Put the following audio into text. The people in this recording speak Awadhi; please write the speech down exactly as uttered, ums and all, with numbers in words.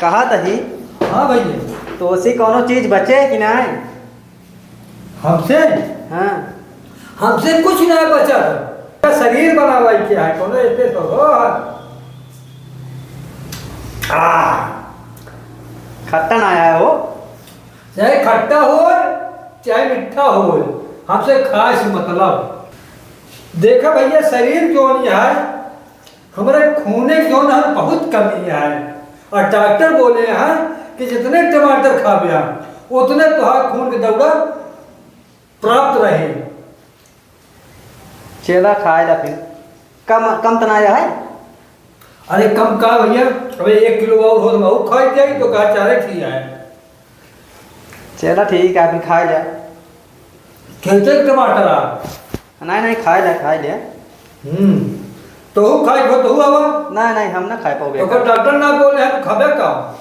कहा तही। हाँ भैया। तो उसी कौनो चीज बचे कि नाहीं? हमसे? हाँ। हमसे कुछ ना बचा। शरीर बनावे के है, कौनो ऐसे तो हो। आ। खट्टा ना आया हो। चाहे खट्टा हो, चाहे मीठा हो, हमसे खाए से मतलब। देखा भैया, शरीर जौन है, हमरे खूने जौन है, बहुत कमी है। और डॉक्टर बोले हैं कि जितने टमाटर खाबे, उतने तोहार खून के दौरा प्राप्त रहे। चला खाए ला फिर। कम, कम तना आया है? अरे कम का भैया, अबे एक किलो और हो तो बहुत खाई जाई, तो का चारे खी आए। चला ठीक है, फिर खाए ला। कैसे टमाटर आ? नहीं, नहीं, खाए ला, खाए ला। हम्म, तो हूँ खाए खो, तो हूँ आवा। नहीं, नहीं, हम ना खाए पाओगे। तो कोई डॉक्टर ना बोले हैं, तो खाबे का?